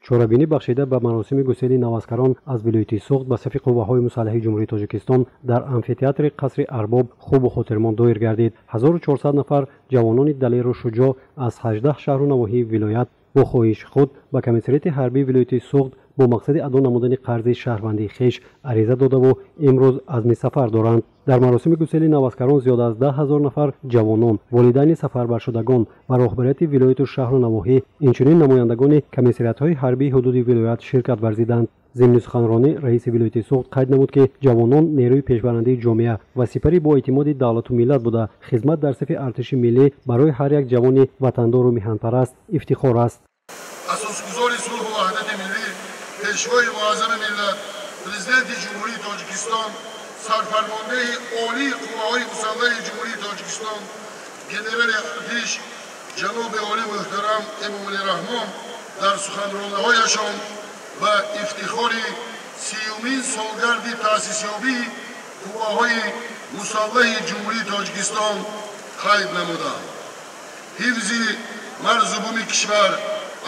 Чорабинӣ бахшида ба маросими гусели наваскарон аз вилояти Суғд ба сафи қувваҳои мусаллаҳи Ҷумҳурии Тоҷикистон дар амфитеатри қасри Арбоб хубу хотирмон доир гардид. 1400 нафар ҷавонони далеру шуҷоъ аз 18 шаҳру навоҳии вилоят бо хоҳиши худ ба комиссариати ҳарбии вилояти Суғд бо мақсади адо намудани қарзи шаҳрвандии хеш ариза додаву имрӯз азми сафар доранд. Дар маросими гусели наваскарон зиёда аз 10 000 нафар ҷавонон, волидайни сафарбаршудагон ва роҳбарияти вилояту шаҳру навоҳӣ, инчунин намояндагони комиссариатҳои ҳарбии ҳудуди вилоят ширкат варзиданд. Зимни суханронӣ раиси вилояти Суғд қайд намуд, ки ҷавонон нерӯи пешбарандаи ҷомеа ва сипари боэътимоди давлату миллат буда, хизмат дар сафи артиши миллӣ барои ҳар як ҷавони ватандору миҳанпараст ифтихор аст. Асосгузори сулҳу ваҳдати миллӣ, пешвои муаззами миллат, президенти Ҷумҳурии Тоҷикистон, сарфармондеҳи олии қувваҳои мусаллаҳи Ҷумҳурии Тоҷикистон, генерали артиш ҷаноби олӣ муҳтарам Эмомалӣ Раҳмон дар суханрониҳояшон ба ифтихори 30-умин солгарди таъсисёбии қувваҳои мусаллаҳи Ҷумҳурии Тоҷикистон қайд намуданд. Ҳифзи марзу буми кишвар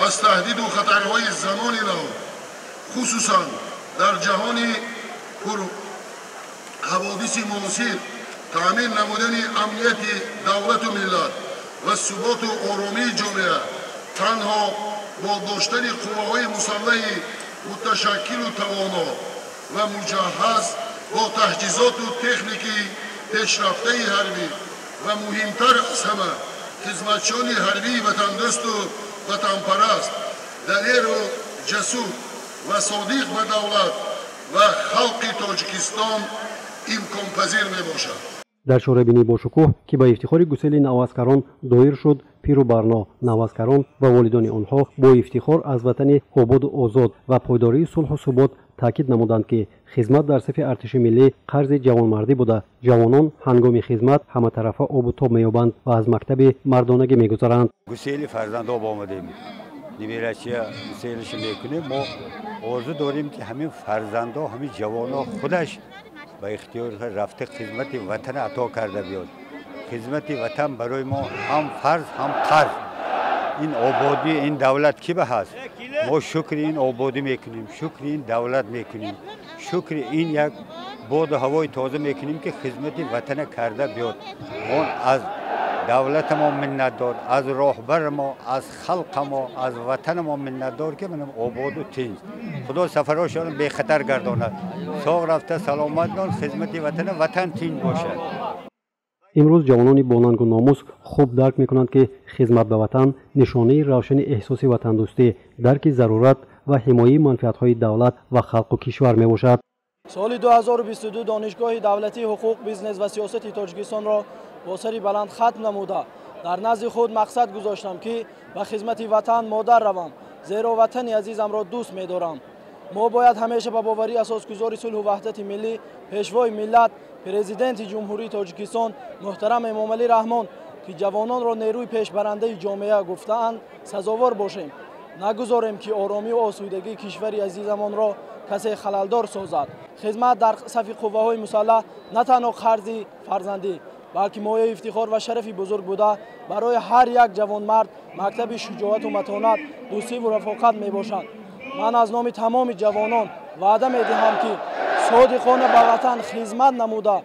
аз таҳдиду хатарҳои замони нав, хусусан дар ҷаҳони пурҳаводиси муосир, таъмин намудани амнияти давлату миллат ва суботу оромии ҷомеа танҳо бо доштани қувваҳои мусаллаҳи муташаккилу тавоно ва муҷаҳҳаз бо таҷҳизоту техники пешрафтаи ҳарбӣ ва муҳимтар аз ҳама хизматчиёни ҳарбии ватандӯсту ватанпараст, далеру ҷасур ва содиқ ба давлат ва халқи Тоҷикистон имконпазир мебошад. Дар чорабинии бошукӯҳ, ки ба ифтихори гусели наваскарон доир шуд, пиру барно, наваскарон ва волидони онҳо бо ифтихор аз ватани ободу озод ва пойдории сулҳу субот таъкид намуданд, ки хизмат дар сафи артиши миллӣ қарзи ҷавонмардӣ буда, ҷавонон ҳангоми хизмат ҳаматарафа обу тоб меёбанд ва аз мактаби мардонагӣ мегузаранд. Гусели фарзандҳо омадем, нибирачия гуселиш мекунем. Мо орзу дорем, ки ҳамин фарзандҳо, ҳамин ҷавонҳо худаш ба ихтиёр рафта хизмати ватан ато карда биёд. Хизмати ватан барои мо ҳам фарз, ҳам қарз. Ин ободии ин давлат ки ба ҳаст? Мо шукри ин ободӣ мекунем, шукри ин давлат мекунем, шукри ин як боду ҳавои тоза мекунем, ки хизмати ватана карда биёд. Мо аз давлатамо миннатдор, аз роҳбарамо, аз халқамо, аз ватанамо миннатдор, ки манам ободу тинҷ. Худо сафарҳошонро бехатар гардонад, соғ рафта саломат дон, хизмати ватана, ватан тинҷ бошад. Имрӯз ҷавонони бонангу номус хуб дарк мекунанд, ки хизмат ба ватан нишонаи равшани эҳсоси ватандӯстӣ, дарки зарурат ва ҳимояи манфиатҳои давлат ва халқу кишвар мебошад. Соли 2022 Донишгоҳи давлатии ҳуқуқ, бизнес ва сиёсати Тоҷикистонро бо сари баланд хатм намуда, дар назди худ мақсад гузоштам, ки ба хизмати ватан модар равам, зеро ватани азизамро дӯст медорам. Мо бояд ҳамеша ба боварии асосгузори сулҳу ваҳдати миллӣ, пешвои миллат, президенти Ҷумҳурии Тоҷикистон муҳтарам Эмомалӣ Раҳмон, ки ҷавононро нерӯи пешбарандаи ҷомеа гуфтаанд, сазовор бошем. Нагузорем, ки оромию осудагии кишвари азизамонро касе халалдор созад. Хизмат дар сафи қувваҳои мусаллаҳ на танҳо қарзи фарзандӣ, балки мояи ифтихор ва шарафи бузург буда, барои ҳар як ҷавонмард мактаби шуҷоату матонат, дӯстиву рафоқат мебошад. Ман аз номи тамоми ҷавонон ваъда медиҳам, ки содиқона ба ватан хизмат намуда,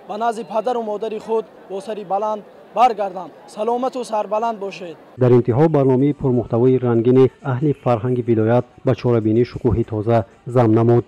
ба назди падару модари худ бо сари баланд баргардам. Саломату сарбаланд бошед. Дар интиҳо барномаи пурмуҳтавои рангини аҳли фарҳанги вилоят ба чорабинии шукӯҳи тоза зам намуд.